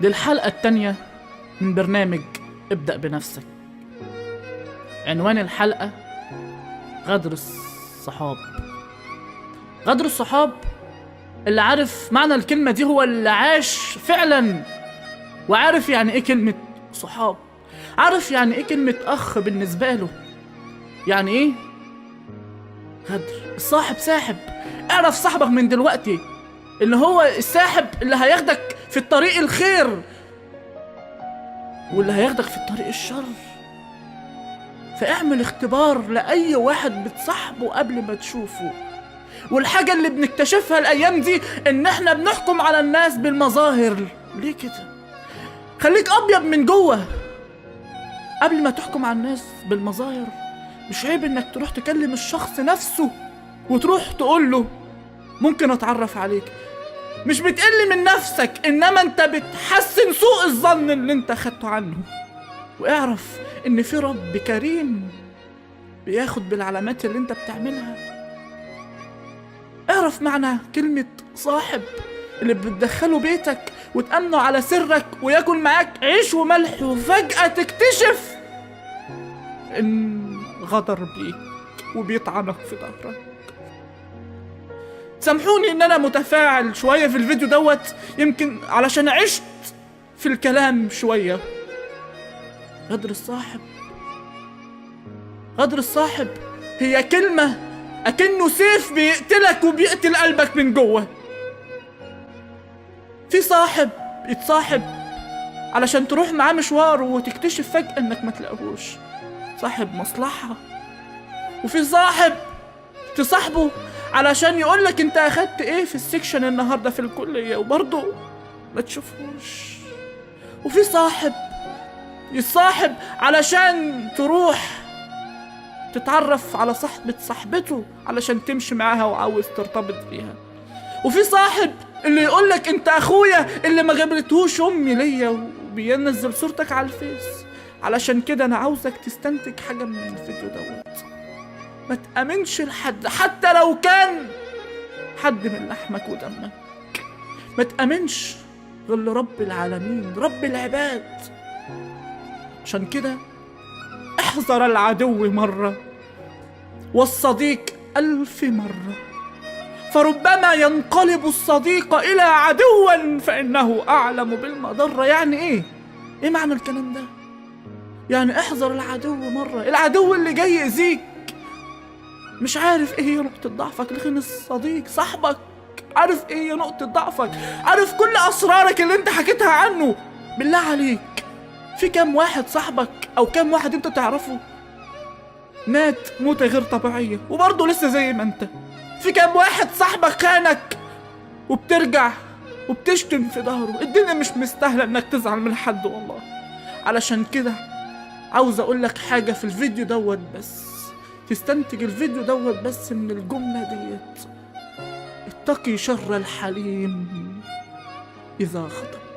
للحلقة الثانية من برنامج ابدأ بنفسك. عنوان الحلقة غدر الصحاب. غدر الصحاب، اللي عارف معنى الكلمة دي هو اللي عاش فعلا وعارف يعني ايه كلمة صحاب، عارف يعني ايه كلمة اخ بالنسبة له، يعني ايه غدر. الصاحب ساحب. اعرف صاحبك من دلوقتي، اللي هو الساحب اللي هياخدك في الطريق الخير واللي هياخدك في الطريق الشر. فاعمل اختبار لأي واحد بتصاحبه قبل ما تشوفه. والحاجة اللي بنكتشفها الأيام دي إن إحنا بنحكم على الناس بالمظاهر. ليه كده؟ خليك أبيض من جوه قبل ما تحكم على الناس بالمظاهر. مش عيب إنك تروح تكلم الشخص نفسه وتروح تقول له ممكن أتعرف عليك. مش بتقل من نفسك، إنما أنت بتحسن سوء الظن اللي أنت خدته عنه. واعرف إن في رب كريم بياخد بالعلامات اللي أنت بتعملها. اعرف معنى كلمة صاحب اللي بتدخله بيتك وتأمنه على سرك وياكل معاك عيش وملح، وفجأة تكتشف إن غدر بيك وبيطعنك في ظهرك. سامحوني إن أنا متفاعل شوية في الفيديو دوت، يمكن علشان عشت في الكلام شوية. غدر الصاحب، غدر الصاحب هي كلمة أكنه سيف بيقتلك وبيقتل قلبك من جوه. في صاحب يتصاحب علشان تروح معاه مشوار وتكتشف فجأة إنك ما تلاقيهوش، صاحب مصلحة. وفي صاحب تصاحبه علشان يقولك انت اخدت ايه في ال section النهاردة في الكلية وبرضه ما تشوفهوش. وفي صاحب يصاحب علشان تروح تتعرف على صاحبة صاحبته علشان تمشي معاها وعاوز ترتبط بيها. وفي صاحب اللي يقولك انت اخويا اللي ما جابلتهوش امي ليا وبينزل صورتك على الفيس. علشان كده انا عاوزك تستنتج حاجة من الفيديو دوت: ما تأمنش لحد حتى لو كان حد من لحمك ودمك. ما تأمنش غير لرب العالمين، رب العباد. عشان كده احذر العدو مرة والصديق 1000 مرة، فربما ينقلب الصديق إلى عدوا فإنه أعلم بالمضرة. يعني إيه؟ إيه معنى الكلام ده؟ يعني احذر العدو مرة، العدو اللي جاي يأذيك مش عارف إيه هي نقطة ضعفك، لكن الصديق صاحبك عارف إيه هي نقطة ضعفك، عارف كل أسرارك اللي أنت حكيتها عنه. بالله عليك، في كام واحد صاحبك أو كام واحد أنت تعرفه مات موتة غير طبيعية وبرضه لسه زي ما أنت؟ في كام واحد صاحبك خانك وبترجع وبتشتم في ظهره؟ الدنيا مش مستاهلة إنك تزعل من حد والله. علشان كده عاوز أقول لك حاجة في الفيديو دوت، بس تستنتج الفيديو دوت بس من الجملة ديت: اتقي شر الحليم إذا غضب.